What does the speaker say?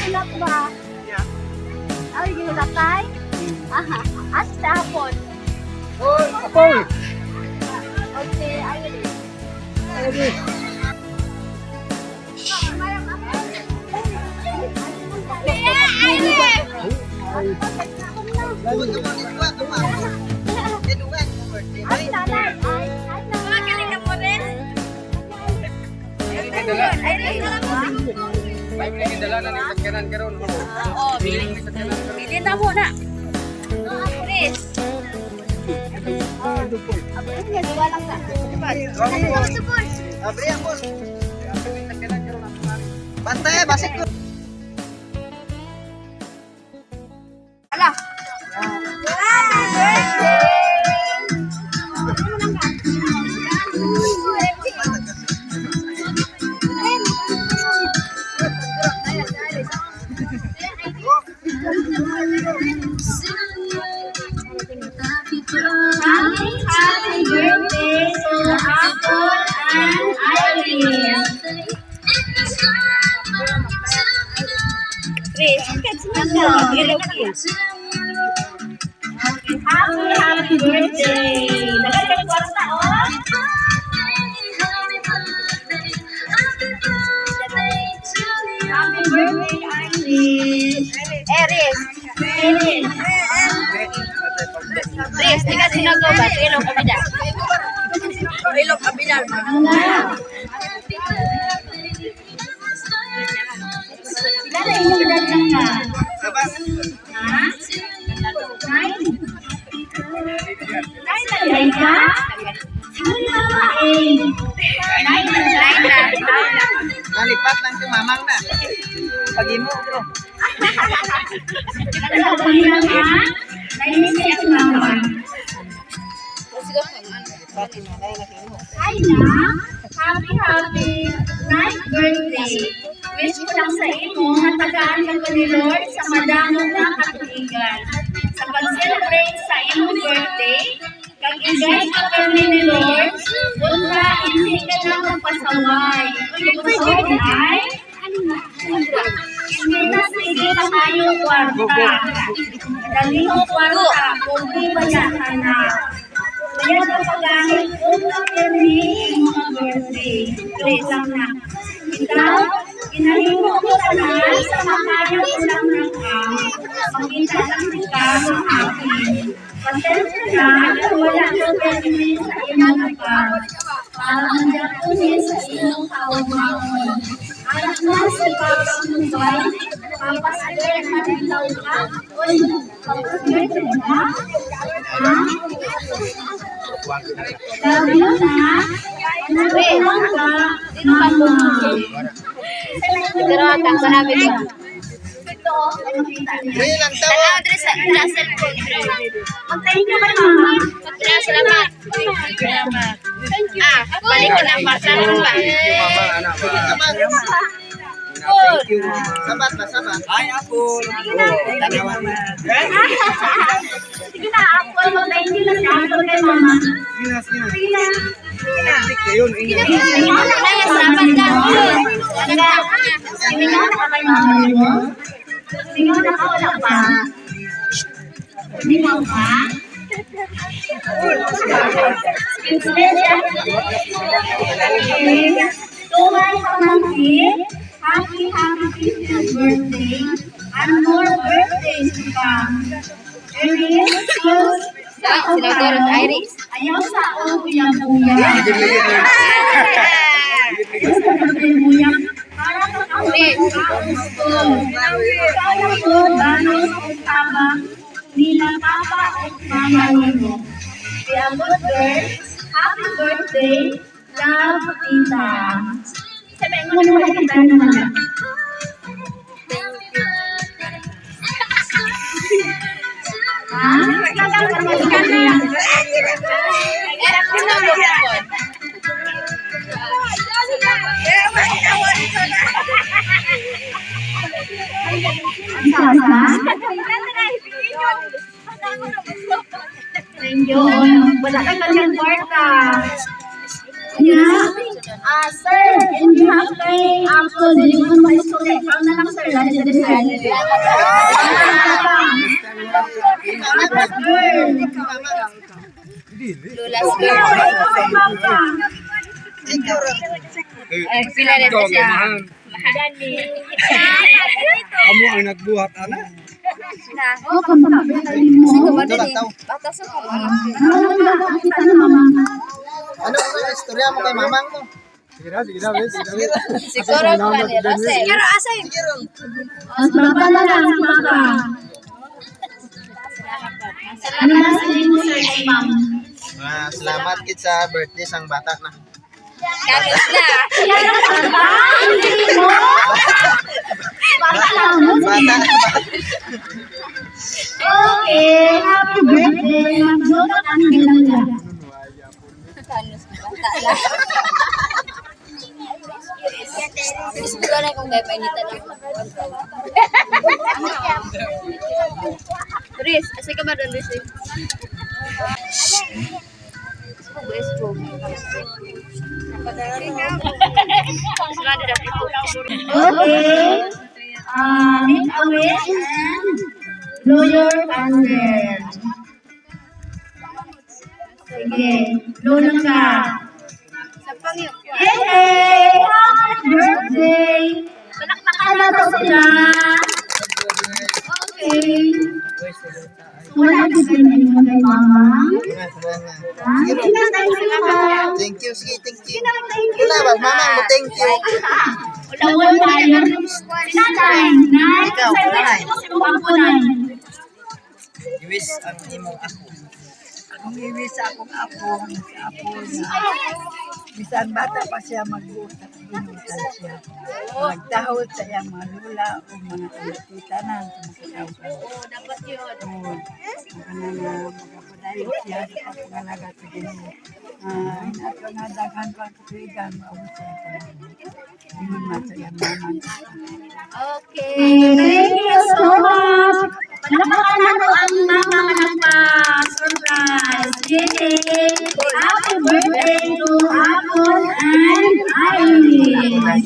Gihulap ba? Ay, gihulap tay? Aha. Asa sa hapon? Apol! Okay, ayun. Ay, nanay. Ay, ay, nanay. May mga dala na ng sakyanan karon. Oo, bili. Bili na mo na. Chris. Abre ang boss. Bantay, basik ko. Ala. Happy, happy birthday to Apple and Irene. Chris, Happy, happy birthday. Daghan kay kwarta, oh. Happy birthday, Irene. Eris. Irene. Chris, di ka sinago ba? Ilog kabila. Ilog kabila. Pila na inyong edad lang ka? Sabat. Ha? 9? 9 na diay ka? Sige na mama, eh. 9 na Nine na. Nalipat lang si mamang na. Pag-imo, bro. Ano ba niya, ha? Nainis siya si mama. Hi na! Happy, happy ninth birthday! Wish ko lang sa imo nga tagaan ka ko ni Lord sa madamong na katuigan. Sa pag-celebrate sa imong birthday, kag i-guide ka kami ni Lord, unta hindi ka na magpasaway. Tungod ay, hindi na sige pa tayo kwarta. Daliho kwarta, kung di ba ka na. Kaya sa paggamit, unang pirmi ang mga birthday. Joke lang na. Ikaw, ginahimo ko tanan sa makaya ko lang ng ka. Makita lang si ka, happy. Pasensya na, kung wala ko pirmi sa imong ka. Para ang japunin sa imong kaumaon. Anak na si Papa Mumbai, Papa Square, Manilaw ka, Uy, Papa Square ka ba? Ha? Love you na. Ano lang ka, mama. Pero ang marami ko. Dre lang tawa. Tanaw dre sa sa cellphone dre. Mag-thank you kay mama. Dre, salamat. Ah, balik ko na pa. Salamat pa. Thank you, mama. Anak ba? Sabat. Thank you, mama. Sabat ba, sabat. Ay, Apple. Sige na, Apple. Mag-thank you na si Apple kay mama. Sige na, sige na. Sige na. Yun, ingat. Ay, salamat ka. Simingaw na ka kay mama mo? Simingaw na ka, wala pa? Simingaw ka? Speechless siya. Okay. To my pamangkin, happy, happy 50th birthday and more birthdays to come. Erin, close sa Sinaguro sa Iris. Ayaw sa o buya-buya. Ligid, ligid. Buya. Para sa kausto. Ikaw ko, banos o tabang, nila papa o mama nimo. Be a good girl. Happy birthday. Love, Tita. Sabi mo naman kita naman. Ha? Sinago ko. Sasa? Thank you. Wala ka kanyang kwarta. Nya, Ah, sir, in behalf kay Apple, dili mo ma-istorya. Ikaw na lang, sir. Dali sa design. Atlas girl. Lula's girl. Ikaw, mama. Ay, pila na Ikaw ang siya. amahan. Amo ang nagbuhat ana. Oh, kamapit mo. Ito lang tao. Bata sa ko. Ano lang ba kita na mama? Ano ang istorya mo kay mamang mo? Sige na, sige na, bes. Sige na. Siguro ko ni Russell. Siguro asay. Sige ron. Ang baba na lang, si baba. Ano na sa mo, sir, kay ma'am? Ah, salamat kit sa birthday sang bata na. Kapit na. Yan ang bata? Hindi mo? Bata lang mo. Bata, bata. Okay, happy birthday. Magjoka ka ng lang. Bata lang. Gusto na kung gaya painitan ako. Riz, asa ka ba doon, Riz? Espo, espo. Okay. Make a wish and blow your candle. Sige, blow lang ka. Yay! Happy birthday! Palakpakan na to sila. Okay. Wala ka din mo kay mama. Ah, Sige sige na, thank you, ma'am. Thank you, sige, thank you. Thank you. Wala ba, mamang mo, thank you. Wala tayo. Si nanay. Nay, Ikaw, sa nanay. wish mo si mong apo, nay. I-wish ang imong ako. Ang iwi sa akong apo, sa apo na bisan bata pa siya mag-usap, ginutan siya. Magtahod sa iyang mga lula o mga tita na sumakitaw. Oo, dapat yun. Oo, mga na magapadayon siya sa pagpangalaga sa Ginoo. Ah, hinato nga daghan pa katuigan, maabot siya sa Ingon man sa iyang mama. Okay. Thank you so much. Palakpakan nato ang mama nga nagpa-surprise. Yay! Happy birthday to Apple and Iris.